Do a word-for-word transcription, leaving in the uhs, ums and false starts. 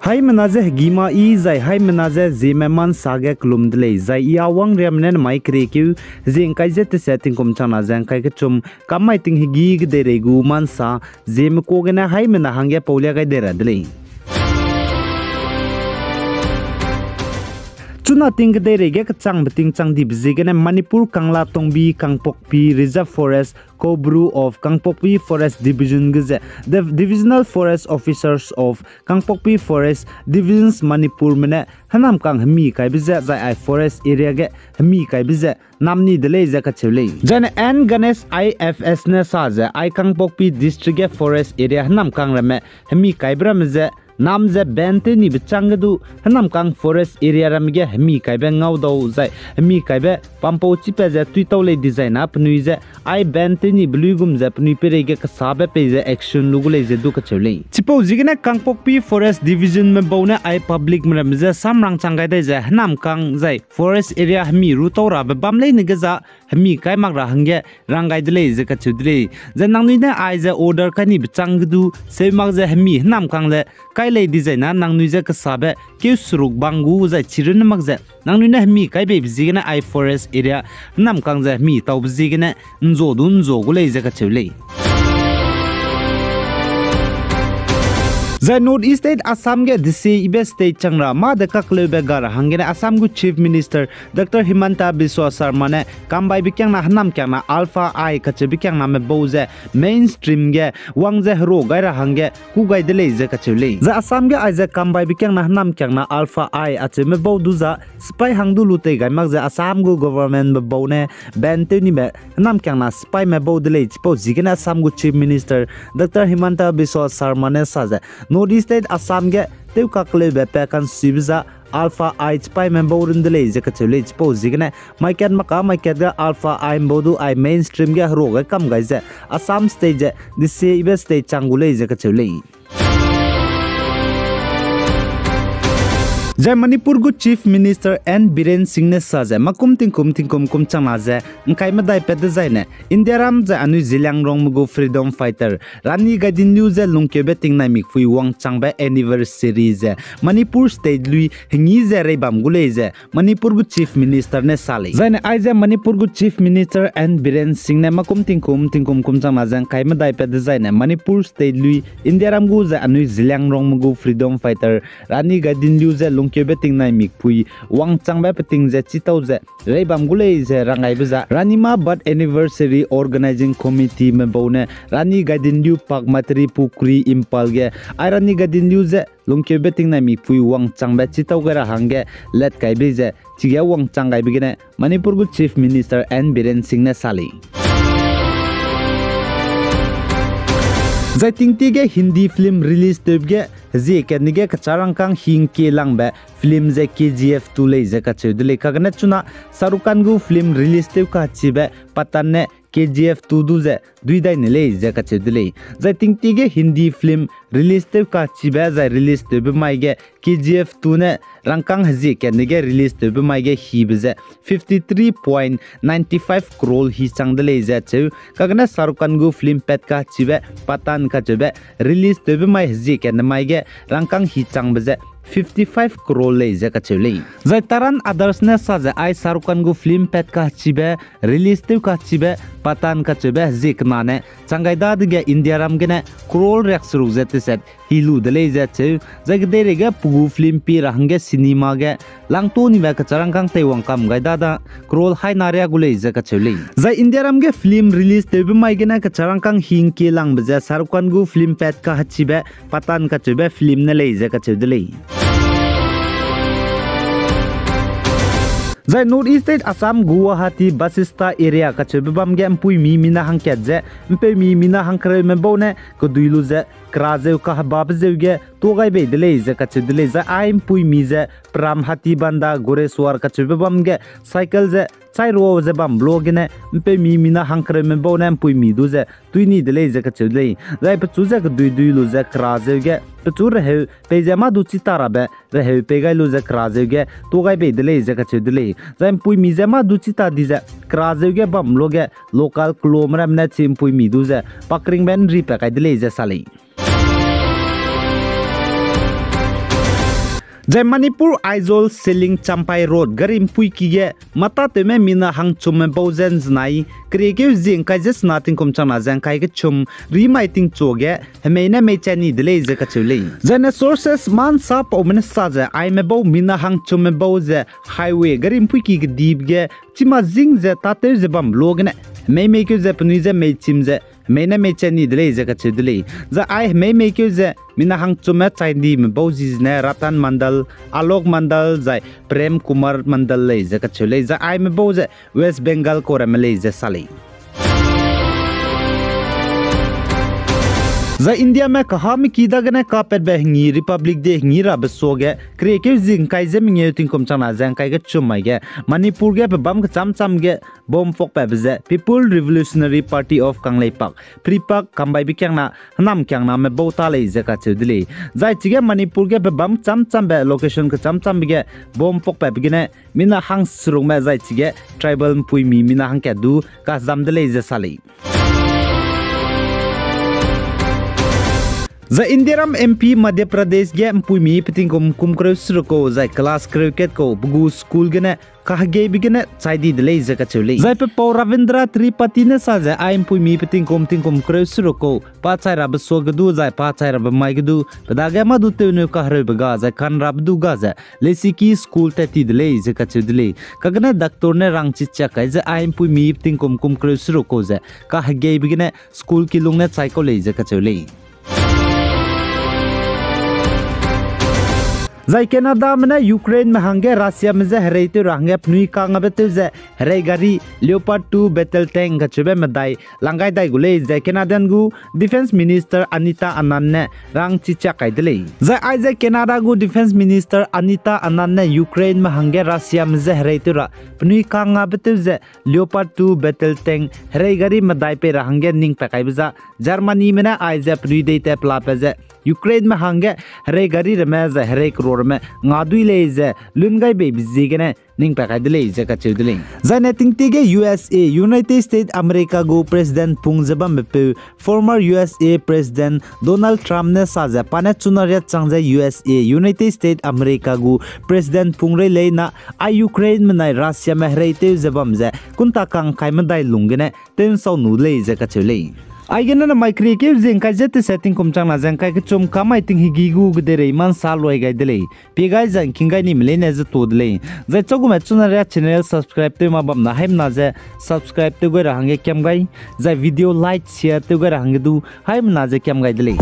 Haimena ze hegî ma i zai haimena ze Zeme ma nsa ge kelum de lei, zai i a wangriame ne nemai keriekeu, zie ngkai ze tese tingkum changna ze ngkai kechum, kam mai ting hegî kedeirei gu ma nsa, Zeme ka gene haimena hangge paulia gai dei ra de lei. Chuna ting kedeirei ge kechangbe ting chang dibe ziegene Manipur Kanglatongbi Kangpokpi Reserve Forest, Kobru of Kangpokpi Forest Division ge ze, the Divisional Forest Officers of Kangpokpi Forest Divisions Manipurme ne hênamkang hemi kaibe ze zai ai forest area ge hemi kaibe ze nam ni de lei ze kacheu lei. Zaine N Ganesh I F S ne sa ze ai Kangpokpi District ge forest area hênamkang ramme hemi kaibe ramme ze nam ze ban tew nibe châng ge du hênamkang forest area ramme ge hemi kaibe ngau dau zai hemi kaibe pampau chipat ze tuitau lei dizai na penui ze ai ban tew nibe luigum ze penui peireige kesabe pei ze action lu gu lei ze du kacheu lei. Chipau ziegene Kangpokpi Forest Divisionme bau ne ai publicme ramme je samrang chang gai dai ze hênamkang zai forest area hemi ru tau rabe bam leine ge za hemi kai mak ra hangge rang gai de lei ze kacheu de lei. Zai nangnui ne aize order kai nibe châng ge du seu mak ze hemi hênamkang le kai lei dizai na nangnui je kesabe keu seruk bang gu zai chirunne mak ze nangnui ne hemi kai beibe ziegene ai forest area hênamkang ze hemi taube ziegene nzua du nzua gu lei ze kacheu lei. Zai North East State Assam ge desie ibe state chang ra mâ de kakleube ga ra hanggene Assam gu Chief Minister Doctor Himanta Biswa Sarma ne kambaibe kiangna hênamkiangna Alpha Eye kacheube kiangname bau ze mainstream ge wang ze herua gai ra hangge kû gai de lei ze kacheu lei. Zai Assam ge aize kambaibe kiangna hênamkiangna Alpha Eye acheume bau du za sipai hang du lu tei gai mak ze Assam gu governmentbe bau ne ban tew nibe hênamkiangna sipaime bau de lei. Chipau ziegene Assam gu Chief Minister Doctor Himanta Biswa Sarma ne sa ze North East State Assam ge tewkakleube pa kansuibe za Alpha Eye sipaime bau run de lei ze kacheu lei. Chipau ziegene maikat maka maikat ge Alpha Eye bau du ai mainstream ge herua gai kam gai ze Assam state ze desie ibe state chang gu lei ze kacheu lei. Zai Manipur gu Chief Minister N Biren Singh ne sa ze makum tingkum tingkum kum changna ze ngkai medai pat dezaine Indiaram zai anui Zeliangrongme gu freedom fighter Rani Gaidinliu ze lungkeube tingnai mikpui wangchangbe anniversary ze Manipur state lui hengi ze reibam gu lei ze Manipur gu Chief Minister ne sa lei. Zaine aize Manipur gu Chief Minister N Biren Singh ne makum tingkum tingkum kum changna ze ngkai medai pat dezaine Manipur state lui Indiaram gu ze anui Zeliangrongme gu freedom fighter Rani Gaidinliu ze lungkeube tingnai mikpui wangchangbe peting ze chitau ze reibam gu lei ze rang gaibe za Ranima Birth Anniversary Organizing Committeeme bau ne Rani Gaidinliu Park Matripukri Imphal ge ai Rani Gaidinliu ze lungkeube tingnai mikpui wangchangbe chitau gai ra hangge lat kaibe ze chige wangchang gaibe gene Manipur gu Chief Minister N Biren Singh ne sa lei. Zai tingtie ge Hindi film release tewbe ge hezie katne ge kecharangkâng hingkie langbe film ze K G F two lei ze kacheu de lei. Kagene chuna Shah Rukh Khan gu film release tew kachibe Pathaan ne K G F two du ze dui dai ne lei ze kacheu de lei. Zai tingtie ge Hindi film release tew kachibe zai release tewbe mai ge K G F two ne rangkâng hezie katne ge release tewbe mai ge hibe ze fifty three point nine five crore hi chang de lei ze cheu. Kagene Shah Rukh Khan gu film pat kachibe Pathaan kacheube release tewbe mai hezie katne mai ge rangkâng hi changbe ze fifty five crore lei ze kacheu lei. Zai Taran Others ne sa ze ai Shah Rukh Khan gu film pat kachibe release tew kachibe Pathaan kacheube hezie kena ne chang gai dadege Indiaram gene crore riakseruk ze teset hi lu de lei ze cheu. Zai kedeirei ge pe gu film pie ra hangge cinema ge langtu nibe kecharangkâng teiwang kam gai dada crore haina riak gu lei ze kacheu lei. Zai Indiaram ge film release tewbe mai gene kecharangkâng hingkie langbe ze Shah Rukh Khan gu film pat kachibe Pathaan kacheube film ne lei ze kacheu de lei. Zai North East State Assam Guwahati Basista area kacheube bam ge mpuimi mina hangkat ze mpeumi mina hangkereume bau ne kedui lu ze kera zeu kahebabe zeu ge tuâ gai bei de lei ze kacheu de lei. Zai ai mpuimi ze Peram Hathibanda Goreshwar kacheube bam ge cycle ze chai ru ze bambe luagene mpeumi mina hangkereume bau ne mpuimi du ze tui ni de lei ze kacheu de lei. Zai pechu ze kedui dui lu ze kera zeu ge pechu reheu pei ze mâ du chi ta rabe reheu pei gai lu ze kera zeu ge tuâ gai bei de lei ze kacheu de lei. Zai mpuimi ze mâ du chi ta di ze kera zeu ge bam luage local kelome ramme ne chi mpuimi du ze pakringbe nri pa kai de lei ze sa lei. Zai Manipur Aizawl Siling Champhai Road gari mpuiki ge matâtewme mina hangchumme bau ze nzenai, keriekeu zie ngkai ze sena tingkum changna ze ngkai kechum, rimai tingchu ge hemei ne meichani de lei ze kacheu lei. Zaine sources mâ nsa paume ne sa ze aime bau mina hangchumme bau ze highway gari mpuiki kedibe ge chima zing ze tâtew ze bam luagene, hemei meikeu ze penui ze meichim ze hemei ne meichani de lei ze kacheu de lei. Zai ai hemei meikeu ze mina hangchumme chaidime bau zi zene Ratan Mandal, Alok Mandal zai Prem Kumar Mandal lei ze kacheu lei. Zai aime bau ze West Bengal kau ramme lei ze sa lei. Zai Indiame kahâ meki dagene kapatbe hengi Republic Day hengi rabe suage keriekeu zie ngkai ze mengeu tingkum changna ze ngkai kechum mai ge Manipur ge pebâm kecham cham ge bomb pakpatbe ze People Revolutionary Party of Kangleipak, PREPAK kambaibe kiangna hênam kiangname bau ta lei ze kacheu de lei. Zai chige Manipur ge pebâm kecham chambe location kecham chambe ge bomb pakpatbe gene mina hangserukme zai chige tribal mpuimi mina hangkat du kazam de lei ze sa lei. Zai Indiaram MP Madhya Pradesh ge mpuimi petingkum kum kereu seruk kau zai class kereu kat kau pe gu school gene kahegeibe gene chai di de lei ze kacheu lei. Zai pepau Ravindra Tripathi ne sa ze ai mpuimi petingkum tingkum kereu seruk kau pa chai rabe suage du zai pa chai rabe mai ge du pe dage mâ du tewneu kahereube ga zai kanrabe du ga ze lesiki school tat ti de lei ze kacheu de lei. Kagene doctor ne rangchi chiak kai ze ai mpuimi petingkum kum kereu seruk kau ze kahegeibe gene school kilung ne chai kau lei ze kacheu lei. Zai Canadame ne Ukraineme hangge Russiame je hereitew ra hangge penui kangabe tew ze herei gari Leopard two battle tank kacheube medai lang gai dai gu lei ze Canadian gu Defence Minister Anita Anand ne rangchi chiak kai de lei. Zai aize Canada gu Defence Minister Anita Anand ne Ukraineme hangge Russiame je hereitew ra penui kangabe tew ze Leopard two battle tank herei gari medai pei ra hangge ning pat kaibe za Germanyme ne aize penui dei tat pelapat ze Ukraineme hangge herei gari ramme zai herei kero ramme nga dui lei ze lun gai beibe ziegene ning pat kai de lei ze kacheu de lei. Zaine tingtie ge U S A, United States America gu President pung ze bambepeu former U S A President Donald Trump ne sa ze pa ne chuna riat chang ze U S A, United States America gu President pung rei lei na, ai Ukraineme nai Russiame hereitew ze bam ze kunta kang kai medai lung gene tew nsau nu de lei ze kacheu lei. Aigene namai keriekeu zie ngkai ze tese tingkum changna ze ngkai kechum kamai tinghigi gu kedeirei mâ nsa luai gai de lei. Pie gai zai ngking gai nime leine ze tu de lei. Zai chagume chuna ria channel subscribe tew ma bamna haimena ze subscribe tew gai ra hangge kiam gai, zai video like, share tew gai ra hangge du haimena ze kiam gai de lei.